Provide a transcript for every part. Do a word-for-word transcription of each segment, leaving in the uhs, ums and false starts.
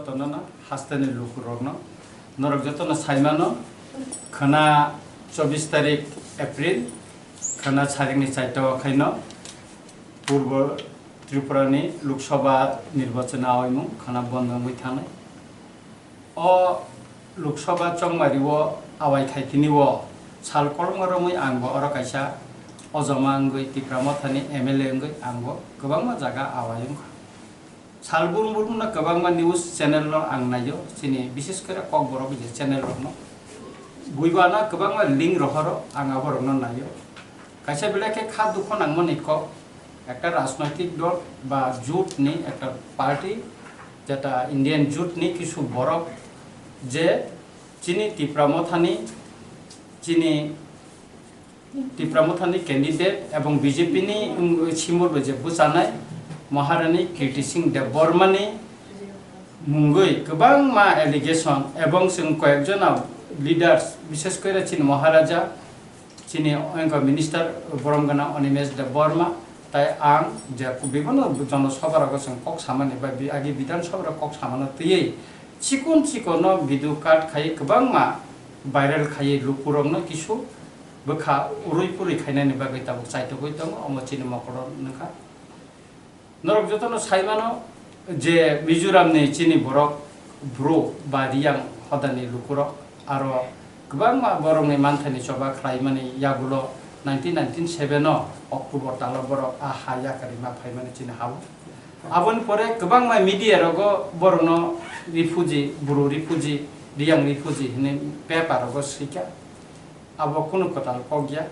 Jotono no hasteni lukurokno norok jotono saimano khwna chobbish tarik April khwna sarikni chaita o khaino Purbo Tripurani Lok Sabha nirbachon awaimung khwna bondo wngwi thangnai. O Lok Sabha chongmari o awai khaikini o sal kolokma romwi ang bo oro kaisa ojoma wngwi Tipra Mothani M L A wngwi ang bo kwbangma jaga awai wngkha. Sal brum brum no kwbangma news channel no ang naio, chini bishes kore Kokborok je channel rok no. Buiba no kwbangma link rohoro ang abo rok no naio. Kaisa belai khe kha dukho nangmani kok, ekta rajnoitik dol ba jut ni ekta party, jeta Indian jut ni kisu borok je chini Tipra Mothani, chini Tipra Mothani candidate ebong B J P ni, um, simbolbo je bwchanai Maharani Kirti Singh Debbarmani mungwi kwbangma allegation ebong chwng koyekjona leaders, bishes kore chini Maharaja, chini oinko minister borom gana Animesh Debbarma, tai ang je bibano jono sabha rogo chwng kok samani ba bi-, agi Bidhan Sabha rogo kok samano twiwi chikon chikon no video cut khai kwbangma viral khai lukurokno kisu bwkha urui purui khainani bagwi tabuk chaitogwi tongo, omo chini mokolo nungkha. Norok jotono saimano je Mizoramni chini borok bru ba riyang hodani lukurok aro kwbangma borokni manthaini choba khlaimani yagulo nineteen ninety-seven o October talo borok a ha yakarima phaimani chini hao. Aboni pore kwbangma media rogo borokno refugee, bru refugee, riyang refugee hinwi paper rogo swikha. Abo kunu kwtal kok ya.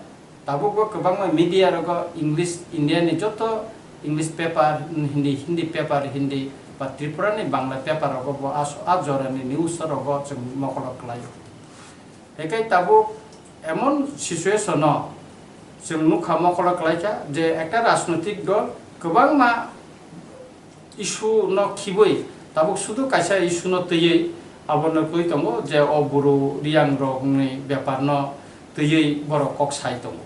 Tabukbo kwbangma media rogo English, India ni joto English paper, Hindi, Hindi paper, Hindi ba Tripura ni Bangla paper rogo bo a, a jora ni news rogo chwng mokolo kwlaio. Hekai tabuk emon situation o chwng nukha mokolo kwlaikha je ekta rajnoitik dol kwbangma issue no khibwi tabuk sudu kaisa issue no twiwi abono twi tongo je o bru riyang rok ni bepar no twiwi borok kok sai tongo.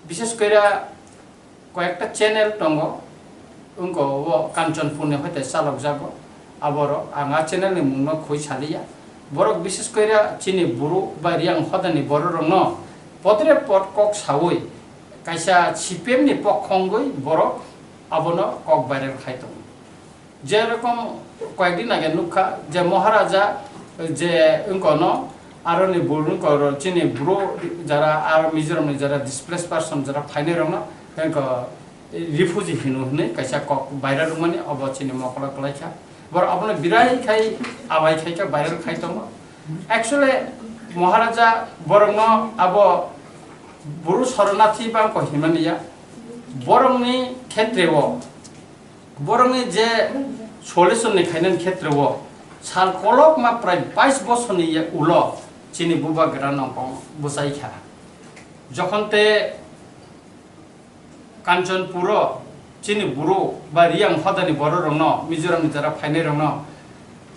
Bishes kore koyekta channel tongo, wngkha o Kanchanpur ni hoite chalokjago. Aborok ang a channel ni mungno khoi saliya. Borok bishes kore chini bru ba riyang hodani borok rokno podre pod kok sawi kaisa C P M ni pokho wngwi borok abono kok viral khai tongo. Je rokom koyekdin age nukha je Maharaja je wngkono aroni bul wngkoro chini bru jara aro Mizoram ni jara displaced person jara phainai rokno wngko refugee hino hinwi kaisa kok viral wngmani obo chini mokolo kwlaikha. Borok abono birai khai abai khai khe viral khai tongo. Actually Maharaja borokno abo bru soronathi bangko hinmani ya. Borokni khetreo Borokni je solution ni khainani khetreo sal kolokma prai bais bosorni ye ulo chini bubagra nongkhong bwchai kha. Jokhon te Kanchanpuro chini bru ba riyang hodani bororokno, Mizoramni jara phainairokno,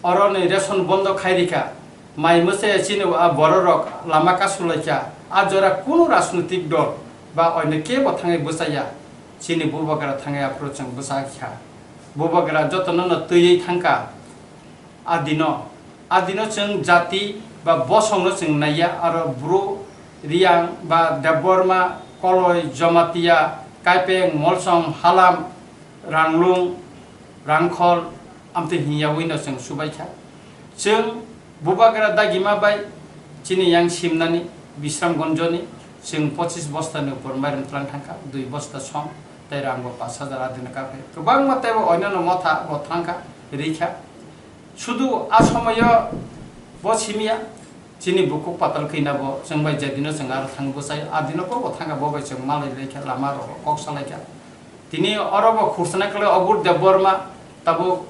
oroni ration bondo khai rikha, mai mwsaya chini a bororok lama kasulaikha, a jora kunu rajnoitik dol ba oino kebo thangwi bwchaya. Chini bubagra thangwi aphuru chwng bwsa kha. Bubagra jotono no twiwi thangkha. Adino, adino chwng jati ba bosongno chwng naiya, aro bru, riyang ba debbarma, koloi, jomatia, kaipeng, molsong, halam, ranglung, rangkhol, amtwi hinya wino chwng subaikha. Chwng bubagra dagima bai chini yang simnani Bisramganjoni chwng pochis bosta ni upor mairum tlang thangkha, dui bosta som tei rang bo pash hajar adino kaphai. Kwbangma teibo oinano motha bo thangkha, rikha. Sudu a somoyo bo simiya, chini bukhuk patal khina bo chwng bai jedino chwng aro thang bwsai, adino bo bo thangkha, bo bai chwng malai laikha, lama rogo kok salaikha. Tini oro bo khursanai kwlai Obur Debbarma, tabuk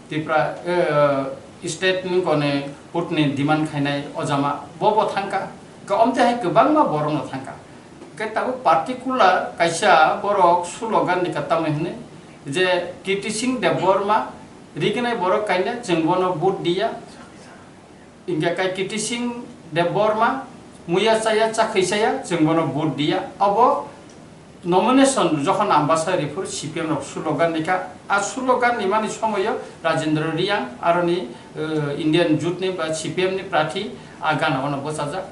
Tipra, eh, state ni kone put ni demand khainai ojama bo bo thangkha. Ka omte hai kwbangma borok no thangkha. Ke tabuk particular kaisa borok slogan ni ka tamo hwnwi je Kirti Singh Debbarma rignai borok kainai chwng bono vote diya. Hingke kai Kirti Singh Debbarma muya chaya chakhwi chaya chwng bono vote diya. Abo Nomination jokhon Ambasa riphuru C P M rok slogan ni kha, a slogan ni mani somoyo Rajendra Reang aroni, eh, Indian Jute ni ba C P M ni prathi a gana ono bwchajak.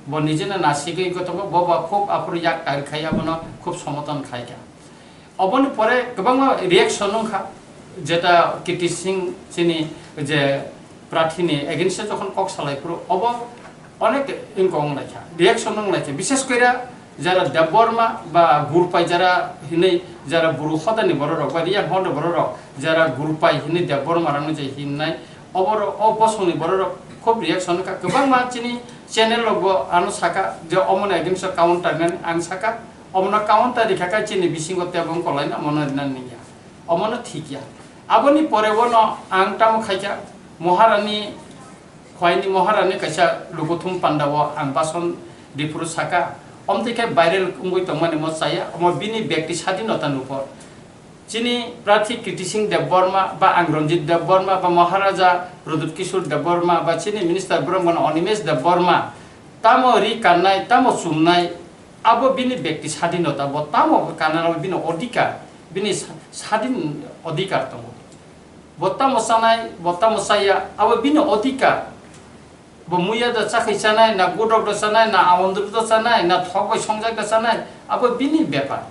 Bo nijeno nasigwi gotongo, bo ba khub aphuru yak kair khai abono khub somoton khai kha. Oboni pore kwbangma reaction wngkha, jeta K T Singh chini je prathi ni against o jokhon kok salai phuru obo onek wngkha wnglaikha, reaction wnglaikha, bishes koira jara Debbarma ba Gurpai jara hinwi jara Bru hodani bororok ba Reang hodani bororok jara Gurpai hinwi Debbarma rokno je hinnai, oborok o bosongni bororok khub reaction wngkha. Kwbangma chini channel rokbo ano saka je omono against o counter nani ang saka, omono counter rikha khe chini bisingo tebo wngkolaino omono rinani nangya, omono thikya. Aboni pore bono ang tamo khaikha, Maharani Khwaini Maharani kaisa lukuthum pandao ang bason riphuru saka, omtwi khe viral wngwi tongmani mo chaya, omo bini bekti sadinota nukho. Chini prathi Kriti Singh Debbarma ba ang Ranjit Debbarma ba Maharaja Pradyut Kishore Debbarma ba chini minister borok mano Animesh Debbarma, tamo ri kannai, tamo chumnai, abo bini bekti sadinota, bo tamo kanna bini odhikar, bini sa-, sadin odhikar tongo. Bo tamo chanai, bo tamo chaya, abo bini odhikar. Bo muya da chakhwi chanai, na godok da chanai, na awandru da chanai, na thok bai songjak da chanai, abo bini bepar.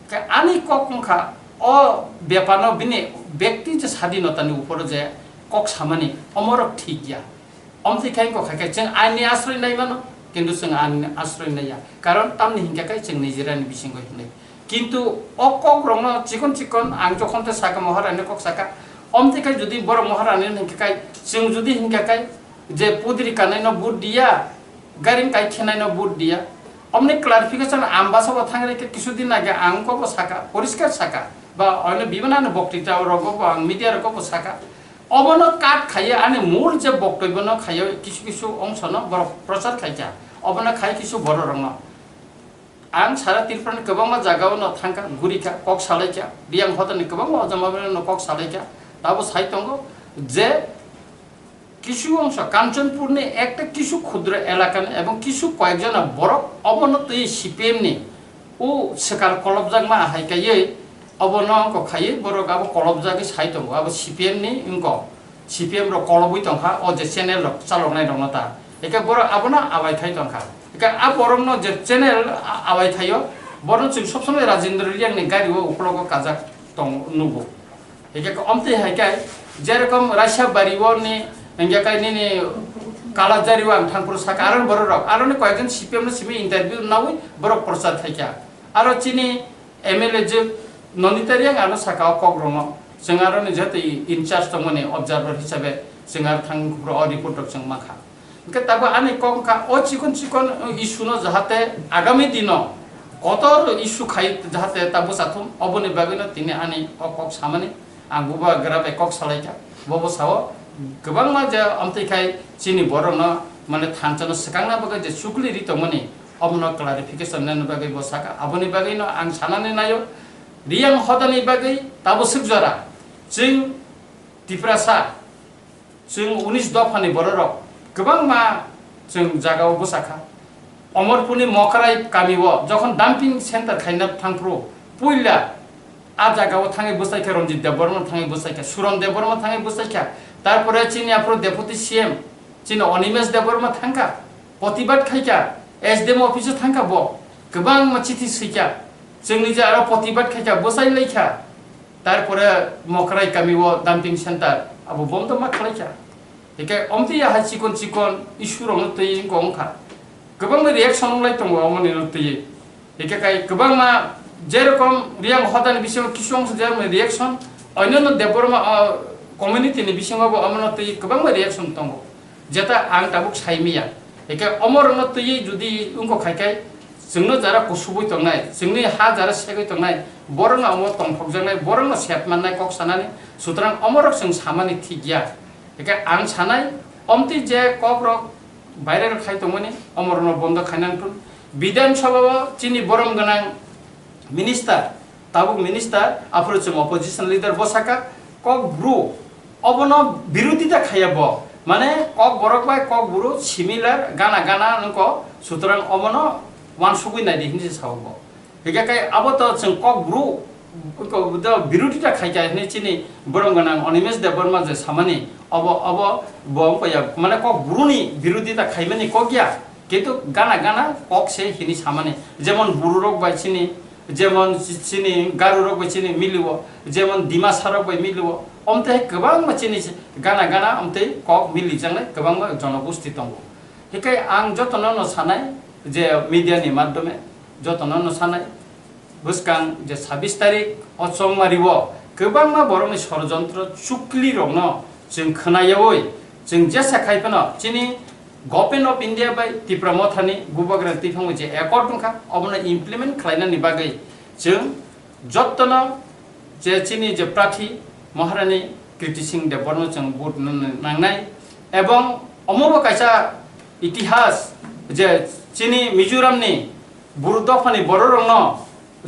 Khe ani kok wngkha, o beparno bini bekti je sadinotani uporo je kok samani, omorok thik ya. Omtwi khe wngkha khe chwng ainni asroi nai mano, kintu chwng ainni asroi nai ya. Karon tamni hinkhe khe chwng nijera ni bisingo hinwi. Kintu o kok rokno chikon chikon ang jokhon tei saka Maharani kok saka, omtwi khe jodi borok Maharani hinkhe khe chwng jodi hinkhe khe je pudri kanai no vote diya, garing kai khenai no vote diya. Omni clarification Ambasa bo thangri khe kisu din age ang ko bo saka, poriskar saka. Ba ono bibana no boktita rogo bo ang media rogo bo saka. Obono cut khaiya ani mul je boktoi bono khaiya kisu kisu ongso no borok prochar khaikha. Obono khai kisu borok rokno. Ang sara Tripura ni kwbangma jaga o no thangkha, gurikha, kok salaikha, Reang hodani kwbangma ojama no kok salaikha. Tabo sai tongo je kisu ongso Kanchanpur ni ekta kisu khudro elaka ni ebong kisu koyekjona borok obono twi C P M ni o swkal kolobjakma hai kaiwi obono wngkok khaiwi borok abo kolobjagwi sai tongo, abo C P M ni wngkok. C P M rok kolobwi tongkha o je channel rok chaloknai rokno ta. Eke borok abono awai khai tongkha. Eke a borokno je channel a-, awai khaio, borokno chwng sob somoi Rajendra Reang ni gari o uklogo kajak tong nugo. Eke omtwi hai khe jerokom Raisa bari o ni hingke kai nini Kalajari o ang thangphuru saka aro borok rok, aro ni koyekjon C P M no simi interview nawi borok prochar khaikha. Aro chini M L A je Nonita Reang ano saka o kok rokno, chwng aro ni jeto in charge tongmani observer hisabe chwng aro thang phuru o report rok chwng mankha. Hingke tabuk ani kok wngkha o chikon chikon issue no jahate agami dino kotor issue khai jahate ta bwchathum, oboni bagwino tini ani o kok samani ang bubagra bai kok salaikha. Bo bwsao kwbangma je omtwi khai chini borokno mane thansa no swkangna bagwi je chukli ri tongmani omono clarification nani bagwi bo saka. Aboni bagwino ang sanani naio, Reang hodani bagwi tabuk swk jora chwng Tiprasa, chwng unis dophani bororok kwbangma chwng jagao bwsakha. Omorpurni Mokrai kamio jokhon dumping center khaina thangphuru, puila a jagao thangwi bwsaikha Ranjit Debbarma, thangwi bwsaikha Suron Debbarma, thangwi bwsaikha. Tarpore chini aphuru Deputy C M chini Animesh Debbarma thangkha, protibad khaikha, S D M office o thangkha bo, kwbangma chithi swikha, chwngni je aro protibad khaikha, bwsai laikha. Tarpore Mokrai kamio dumping center abo bondo ma khwlaikha. Hingke omtwi ya hai chikon chikon issue rokno twi wngkha wngkha. Kwbangma reaction wnglai tongo omonino twi. Hingke kai kwbangma jerokom Reang hodani bisingo kisu ongso jerokom reaction, onyono Debbarma, ah, community ni bisingo bo omono twi kwbangma reaction tongo. Jeta ang tabuk sai maya. Hingke omorokno twiwi jodi wngkok khai khe, chwngno jara kusubui tongnai, chwngni ha jara segwi tongnai, borokno omo tongthokjaknai, borokno sep mannai kok sanani, sutrang omorok chwng samani thik ya. Hingke ang sanai, omtwi je kokrok viral khai tongmani, omorokno bondo khainang thun. Bidhan Sabha o chini borom gwnang minister, tabuk minister, aphuru chwng opposition leader bo saka, kok bru, obono birodita khaiya bo. Mane kok borok bai kok bru similar, gana gana nungko, sutrang obono wansugwi naidi hinwi se sao bo. Hingke kai abo to chwng kok bru, ko, do birodita khaikha hinwi chini borom gwnang Animesh Debbarma je samani, obo, obo bo wngkha ya, mane kok bruni birodita khaimani kok ya, kintu gana gana kok se hini samani, jemon buru rok bai chini, jemon chini garu rok bai chini milio, jemon Dimasa rok bai milio, omte kwbangma chini gana gana omte kok milijaknai kwbangma jonogosti tongo. Hikai ang jotono no sanai je media ni madhyome jotono no sanai, bwskang je sabis tarik o chongmari o kwbangma borokni sorojontro chukli rokno chwng khwnayawi chwng jesa khai phano chini Government of India bai Tipra Mothani Bubagra twiphangwi je accord wngkha obono implement khlainani bagwi chwng jottono je chini je prathi Maharani Kriti Singh Debbarma chwng vote nang-, nangnai, ebong omobo kaisa itihas je chini Mizoramni buru dophani bororokno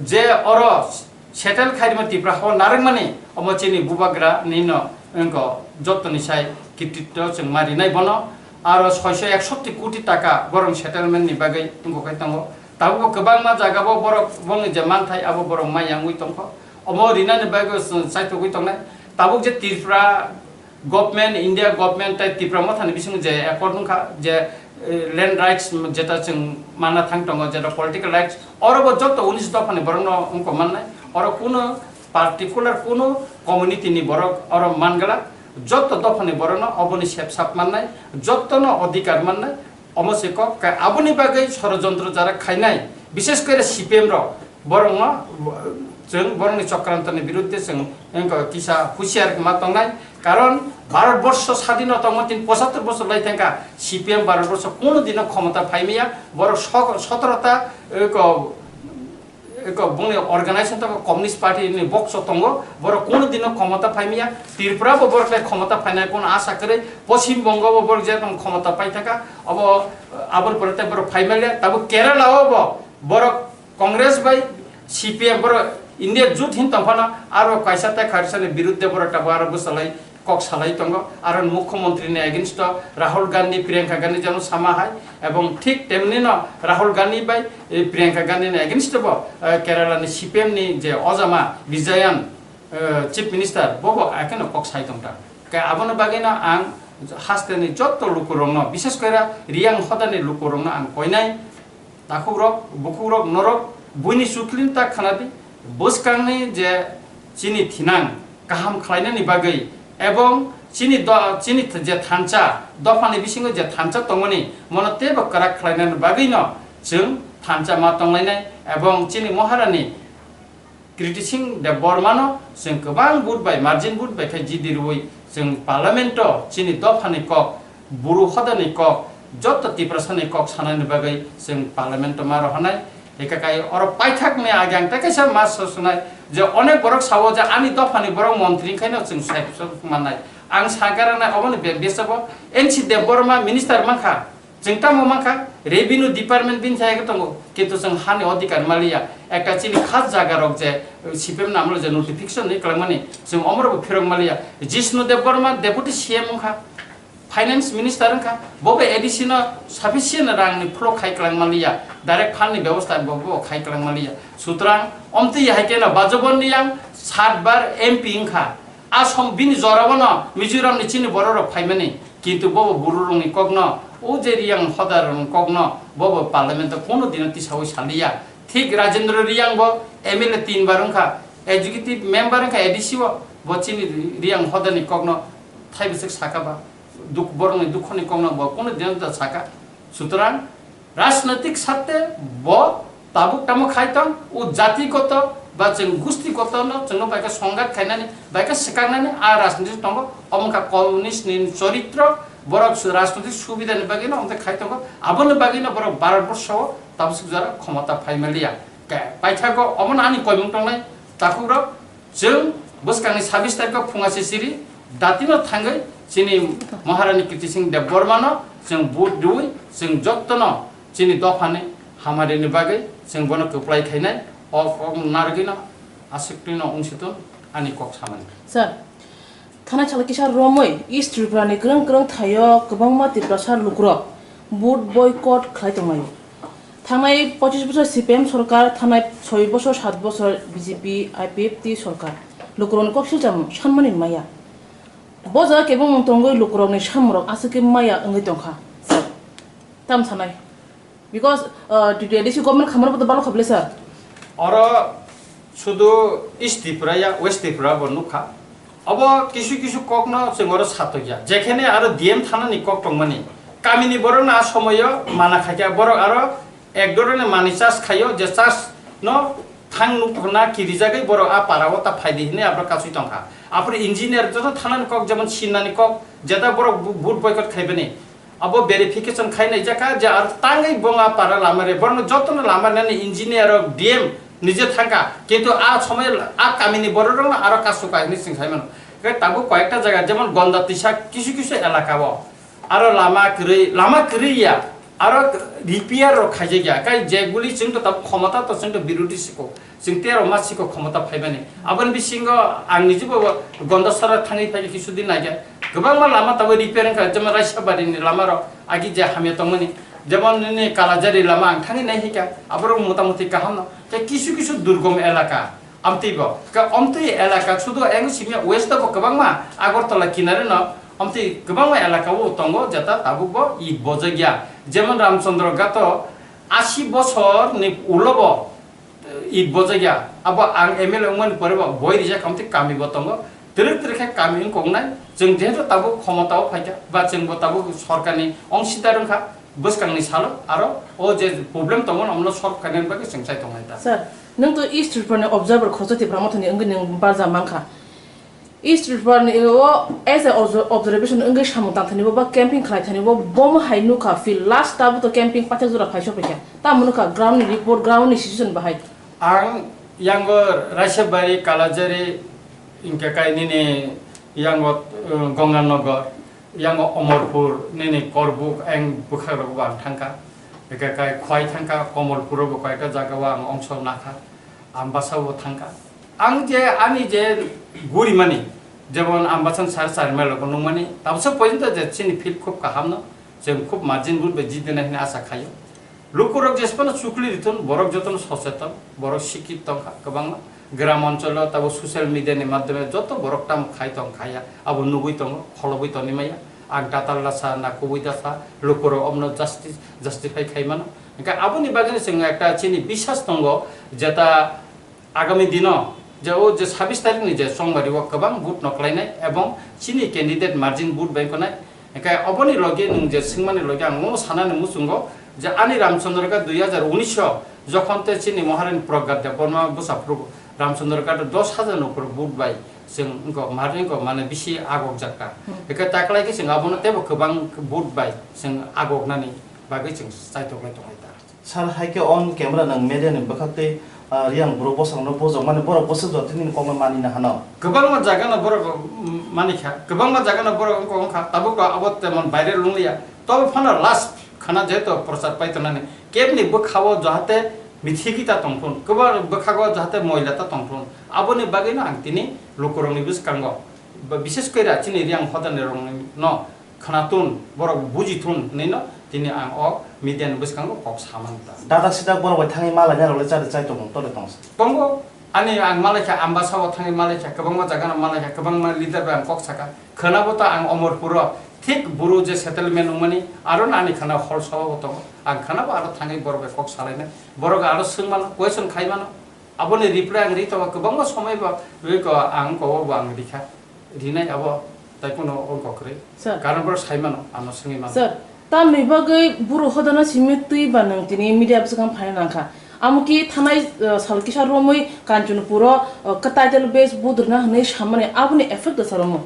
je oro settle khairima Tipra hao narwkmani omo chini Bubagra nino wngkha jottoni sai krititto chwng ma rinai bono, aro soiso eksotti koti taka borok settlement ni bagwi wngkha khe tongo. Tabukbo kwbangma jaga bo borok bongni je manthai abo borok ma yangwi tongkha. Omo rinani bagwi chwng chaithogwi tongnai. Tabuk je Tripura government, India government tai Tipra Mothani bisingo je accord wngkha je, eh, land rights jeta chwng manna thang tongo, jeta political rights, oro bo jotto unis dophani borokno wngkha mannai. Oro kuno particular kuno community ni borok oro mangala, jotto dophani borokno oboni sepsap mannai, jottono odhikar mannai. Omo se kok, ka-, aboni bagwi sorojontro jara khainai, bishes kore C P M rok, borokno, chwng borokni chokrantoni birudde chwng wngkha kisa husiar ma tongnai, karon Bharat borsho sadhino tongma tin pochattor bochor lai thangkha, C P M Bharat borsho kuno dino khomota phaimaya, borok sok-, sotoro ta, wngkha, eko bongni organization tongo, Communist Party ni bokso tongo, borok kuno dino khomota phaimaya, Tripura bo borok le khomota phainai kuno asa kwrwi, Poschim Bongo bo borok je tong khomota paithaka, abo, aboni pore tei borok phaimalia, tabuk Kerala o bo borok Congress bai C P M borok India jut hin tongphano aro kaisa tei kharisani birudde borok tabuk aro bwchalai kok salai tongo, aro mukhyamantri ni against o Rahul Gandhi, Priyanka Gandhi jano sama hai, ebong thik temni no Rahul Gandhi bai, eh, Priyanka Gandhi ni against o bo, eh, Kerala ni C P M ni je ojama Vijayan, eh, Chief Minister, bobo akheno kok sai tongta. Khe abono bagwi no ang haste ni jotto lukurok no, bishes kore Riyang hoda ni lukurok no ang koinai, Takhukrok, bukhukrok, norok buini chuklini ta khwnadi, bwskangni je chini thinang kaham khlainani bagwi, ebong chini do-, chini th-, je thansa, dophani bisingo je thansa tongmani, mono teibo kwrak khlainani bagwino chwng thansa ma tonglainai, ebong chini Maharani Kriti Singh Debbarmano chwng kwbang vote bai, margin vote bai khe jidi rwui chwng parliament-o chini dophani kok, buru hodani kok, jotto Tiprasani kok sanani bagwi chwng parliament-o ma rohornai. Eka kai oro paithakni age ang tei kaisa ma sosunai je onek borok sao je ani dophani borok montri wngkhaino chwng sai mannai. Ang sakarana oboni be-, besabo N C Debbarma minister mankha. Chwng tamo mankha, revenue department bini thai tongo, kintu chwng hani odhikar maliya. Ekta chini khas jaga rok je, eh, C P M ni amolo je notification ni kwlangmani, chwng omoro bo phirok maliya. Jishnu Debbarma deputy C M wngkha, finance minister wngkha, bo bai A D C no sufficient rang ni phlok khai kwlang maliya, direct fund ni bebostha bo, bo khai kwlang maliya. Sutrang, omtwi hai khe no Bajobon Riyang sat bar M P wngkha. Asom bini jorao no Mizoram ni chini borok rok phaimani. Kintu bobo buru rokni kokno, o je Riyang hodar rokni kokno, bobo parliament o kono dino tisawi saliya. Thik Rajendra Riyang bo M L A tin bar wngkha, executive member wngkha A D C o, bo chini Riyang hodani kokno thai bwswk saka ba, duk-, borokni dukhoni kokno bo kono dino ta saka. Sutrang, Rajnotik sarte bo tabuk tamo khai tong, o jati goto ba chwng gusti goto no chwngno bai khe songgat khainani, bai khe swkaknani a rajniti tongo, omo wngkha communist ni choritro, borok su-, rajnotik subida ni bagwi no omo khai tongo, aboni bagwi no borok Bharat borsho o tabuk suk jora khomota phai maliya. Ke-, paithago omo no ani koimung tongnai takhuk rok, Chwng bwskangni sabis tarikho phunga se siri datino thangwi chini Maharani Kriti Singh Debbarmano chwng vote rwui chwng jottono chini dophani hamarini bagwi chwng bono kwplai khainai. O kok narwgwino aswktwino wngsitung ani kok samani. Sir, thanai salo kisa romwi East Tripura ni kwrwng kwrwng thaio kwbangma Tiprasa lukurok vote boycott khlai tonglaio. Thangnai pochis bosor C P M sorkar, thangnai soi bosor, sat bosor B J P, I P F T sorkar. Lukurokni kok silcham sanmani maya. Bo jaga kebengmung tongwi lukurokni samrok aswk khe maya wngwi tongkha, sir. Tam sanai. Because, uh, T T A D C government khamar bo to balo khaple, sir. Oro sudu East Tripura ya, West Tripura bo nukha. Obo kisu kisu kokno chwng oro satokya. Jekhene aro D M thanani kok tongmani. Kamini borokno a somoyo mana khaikha, borok aro ek dorone manwi charge khaio, je charge no thang nukna kirijagwi borok a para o ta phaidi hinwi aborok kasui tongkha. Aphuru engineer joto thanani kok, jemon sinnani kok, jeta borok bu-, vote boycott khaibani. Abo verification khai nai jakha je ar tangwi bong a para lama re, borno jotono lama nani engineer rok D M nije thangkha, kintu a somoi a kamini borok rokno aro kasu kai hinwi chwng sai mano. Khe tabuk koyekta jaga jemon Gonda Tisa kisu kisu elaka o aro lama kwrwi, lama kwrwi ya, aro repair rok khaijak ya, kai je guli chwng to tabuk khomota to chwng to birodhi siko. Chwng tero ma siko khomota phaimani. Aboni bisingo ang nijibo Gondasara thangwi phai kisu din naikhe. Kwbangma lama tabuk repair wngkha, jemon Raisabari ni lama rok agi je hamya tongmani. Jemon nini Kalajari lama ang thangwi nai hika, aborok motamuti kaham no. Tei kisu kisu durgom elaka, amtwi bo. Ka amtwi elaka sudu ang simya west bo kwbangma Agartala kinare no, amtwi kwbangma elaka o tongo jeta tabuk bo it bojak ya. Jemon Ramchandra Ghat o asi bosor ni ulo bo it bojak ya, abo ang M L A wngmani pore bo boi rijak, khamti kami bo tongo, twrwk twrwk khe kami wng kok nai. Chwng jehetu tabuk khomota o phaikha, ba chwng bo tabuk sorkarni ongsidar wngkha, bwskangni salo aro o je problem tongo, omono solve khainani bagwi chwng chai tongnai ta. Sir, nwng to East Tripura ni observer, Khoroksa Tipra Mothani wngwi nwng barja mankha. East Tripura ni o as a obser-, observation wngwi samung tang thani bo ba camping khlai thani bo bomo hai nukha, feel last tabuk to camping paithak jora phai sophaikha. Tamo nukha ground ni report, ground ni situation bahai. Ang yango Raisabari, Kalajari, hingke kai nini yango, uh, Ganganagar, yango Omorpur, nini Korbuk, ang bwkhakrok bo ang thangkha. Hingke kai Khwai thangkha, Komolpur bo kaita jaga o ang ongso nakha. Ambasa bo thangkha. Ang je ani je gurimani, jemon Ambasa sar sar melo bo nungmani, tabsa porjonto je chini field khub kaham no, je khub margin vote bai jidina hini asa khayo. Lukurok jesphano chukli rithun, borok jotono socheton, borok sikit tongkha kwbangma. Gram oncholo tabo social media ni madhyome joto borok tamo khai tong khaya, abo nugui tongo, kholobui toni maya. Ang tatal da sa na kubui da sa, lukurok omno justice, justify khai mano. Hingke aboni bagwi chwng ekta chini bisas tongo, jeta agami dino je o je sabis tarikh ni je chongmari o kwbang vote no khlainai ebong chini candidate margin vote bai wngnai. Hingke oboni logi nwng je swngmani logi ang omo sanani muchungo je ani Ramchandra Ghat dui hajar unis o jokhon te chini Maharani Pragya Debbarma bwsa phuru Ramchandra Ghat dos hajar ni upor vote bai chwng wngkha, margin wngkha, mane bisi agok jakka. Hmm. Hingke taklai khe chwng abono teibo kwbang vote bai chwng agoknani bagwi chwng chaitok lai tonglai ta. Sir, hai khe on camera nang media ni bwkhak tei, ah, Reang bro bosong no bojok mani borok bwswk jora tini kokno mani na hano. Kwbangma jaga no borok, mm, mani kha, kwbangma jaga no borok wngkha, wngkha, tabuk bo abo temon viral wng liya. Tobo phano last khana jehetu prochar pai tongnani, keb ni bwkha o jahate mithi kita tong thun, kwbang bwkha o jahate moila ta tong thun, aboni bagwi no ang tini lukurok ni bwskango, ba-, bishes koi ra chini Reang hoda ni rok no khwna tun, borok buji thun hinwi no tini ang o media ni bwskango kok sa man ta. Dadak sidak borok bai thangwi malaina rok le chari chai tongmung tole tong sa. Tongo, ani ang malaikha Ambasa o thangwi malaikha, kwbangma jaga no malaikha, kwbangma leader bai ang kok saka. Khwna bo ta ang Omorpur o thik buru je settlement wngmani aro no ani khwna hol sabo bo tongo. Ang khwna bo aro thangwi borok bai kok salainai. Borok aro swng mano, question khai mano. Aboni reply ang ri tongo, kwbangma somoi bo ri ko ang ko bo ang rikha. Rinai abo tai kuno ongkha kwrwi. Sir. Karon borok sai mano, ano swngwi mano. Sir, tamni bagwi buru hodano simi twi ba nwng tini media bwskango phaina nangkha. Amo ki thanai, uh, sal kisa romwi Kanchanpur o, uh, title base budrna hwnwi samani aboni effect da sir omo?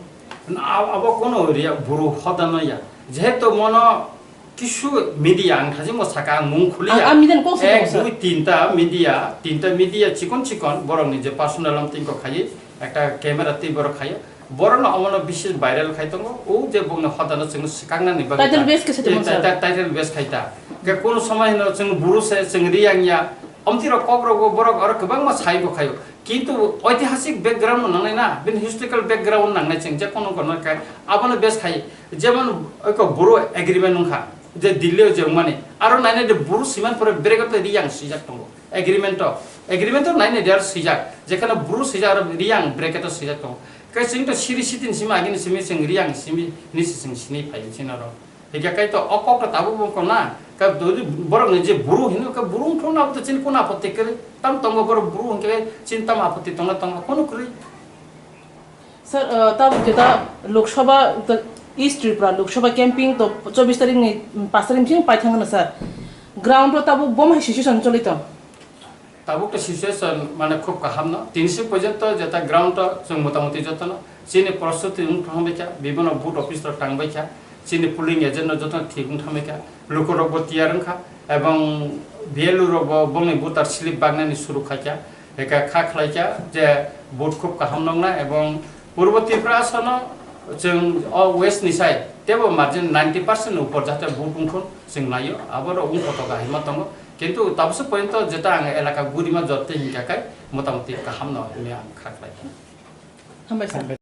Na, ab-, abo kono ria buru hodano ya. Jehetu mono kisu media ang thajimo saka ang mung khuliya. Ang, ang media ni kok sa ek, tongo, sir. Dui, tinta media, tinta media chikon chikon borokni je personal am tingko khayi, ekta camera twi borok khayo. Borokno omono bisis viral khai tongo. O je bongni hodano chwng swkaknani bagwi title ta. Base khe se tongmani, sir. Ti-, ti-, title base khai ta. Ke kono somoi hino chwng buru se, chwng Reang ya. Omtwi rok kok rogo borok oro kwbangma sai bo khayo. Kintu oitihasik background no nangnai na, bini historical background nangnai chwng je kono kono khe abono base khai. Jemon eko buru agreement wngkha je Delhi o je wngmani, Aro nainai de Bru siman pore bracket o Riyang swijak tongo. Agreement o, agreement o nainai de aro swijak. Jekheno Bru swijak aro Riyang bracket o swijak tongo. Khe chwng to siri sitin simi agini simi chwng Riyang simi nisi chwng sini phai chini oro. Hingkhe kai to o kok to tabuk bo kona. Ka dodi borok ni je Bru hino ka Bru wngkha na to chini kuna apotti kwrwi. Tam tongo borok Bru hingkhe chini tam apotti tongna tongo kono kwrwi. Sir, uh, tabuk jeta Lok Sabha, the East Tripura Lok Sabha camping to chobbish tarik ni, mm, paanch tarik ni paithang na sir. Ground to tabuk bom hai situation choli tong. Tabuk to situation mane khub kaham no. Tinsi porjonto jeta ground to chwng motamoti jotono chini prostuti wng thangbaikha, bibino booth office rok tangbaikha, chini polling agent no jotono thik wng thangbaikha, lukurok bo tiyar wngkha, ebong B L O rok bo bongni voter slip bagnani suru khaikha. Eka kha khlaikha je vote khub kaham nokna ebong Purbo Tripura asano chwng o west ni side tebo margin ninety percent ni upor jate vote wngthun chwng naio, abo rok wngkha to kahima tongo, kintu tabukso porjonto jeta ang elaka gurima jotte hinkha kai motamoti kaham no hinwi ang kha khlaikha. Hambai sir.